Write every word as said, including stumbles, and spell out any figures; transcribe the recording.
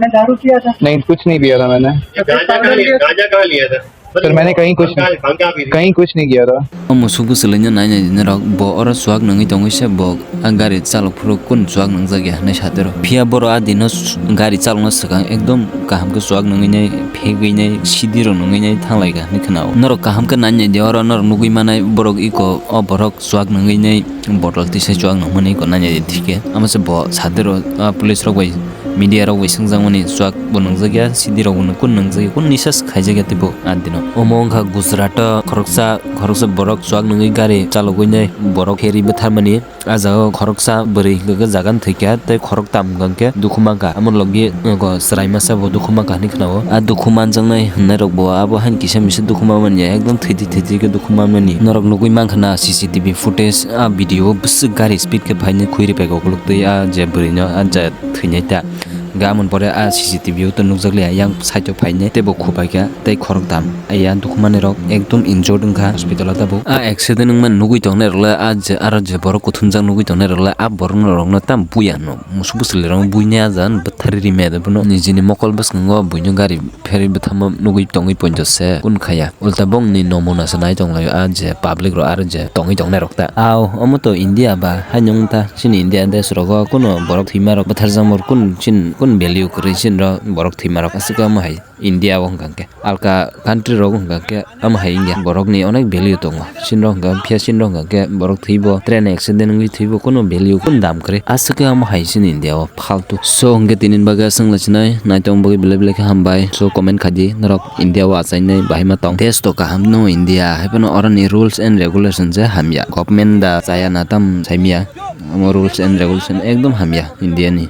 मैं दारू पिया था। नहीं, कुछ नहीं पिया था मैंने। तो फिर गांजा कहाँ पागल लिया? गांजा कहाँ लिया था? सर, मैंने कहीं कुछ नहीं, कहीं कुछ नहीं किया था। O musuk bwswlwino nainai rok bo oro chuak nungwi tongwi se bo a gari chalok phuru kun chuak nungjak ya hinwi satero. Phiya borok a dino s-, gari chalokna swkang ekdom kaham khe chuak nungwi nai, phegwi nai, sidi rok nungwi nai thanglai kha hinwi khna-o. Norok kaham khe nainai di, oro norok nugwi manai borok iko o borok chuak nungwi nai bottle tisa chuak nungmani iko nainai di thike. Amo se bo satero, a police rok bai media rok bai swngjakmani chuak bo nungjak ya, sidi rok bo nung-, kun nungjak ya, kun nisa se khaijak ya teibo a dino. Omo wngkha Gujarat o khoroksa, khoroksa borok chuak nungwi gari chalogwi nai borok pheri bwtharmani. A jaga o khoroksa bwrwi hwnkhe jaga no thwikha tei khoroktam hwnkhe dukhu mankha, amo logi nogo chwrai masa bo dukhu mankha hinwi khna-o. A dukhu manjaknai hwnnairok bo abo haino kisa misa dukhu ma manya, ekdom thwitwi thwitwi khe dukhu ma mani. Norok nugwi mankha na C C T V footage, a video o bwswk gari speed khe phainai khwi rwphaikha ukuluk twi a je bwrwino a je thwinai ta. Hwnkhe amoni pore a C C T V o to nukjakliya, yang side o phainai teibo khu paikha tei khoroktham. Aiya dukhumanirok ekdom injured wngkha hospital o tabuk. A accident wngmani nugwi tongnai rokle a je aro je borok kuthumjak nugwi tongnai rokle a borok norokno tam buya no musuk bwswlwi rokno buinai a jani bwthari rimaya de bono nijini mokol bwskango buino gari pherwi bwthamo nugwi tongwi poito se kun khaya. Ulta bongni nomuna se nai tonglaio a je public rok aro je tongwi tongnai rok ta. Ao, omo to India ba, haino wng ta. Chini India desh rogo kuno borok thwima rok bwtharjakma rok kun chin, kun value kwrwi chin ro borok thwima rok. Aswk omo hai India o hwnkha khe. Alka country rok hwnkha khe omo hai wngya. Borok ni onek value tongo. Chin ro hwnkha, phiya chin ro hwnkha khe borok thwibo, train accident wngwi thwibo, kuno value, kun dam kwrwi. Aswk khe omo hai chini India o. Phaltu. So, hwnkhe tini bagwi aswk lai sinai, naitong bagwi belai belai khe hambai. So, comment khai di, norok India o achainai bahai ma tong. Desh to kaham no India, haiphano oroni rules and regulation je hamya. Government da chaya na tam saimya. Omo rules and regulation ekdom hamya India ni.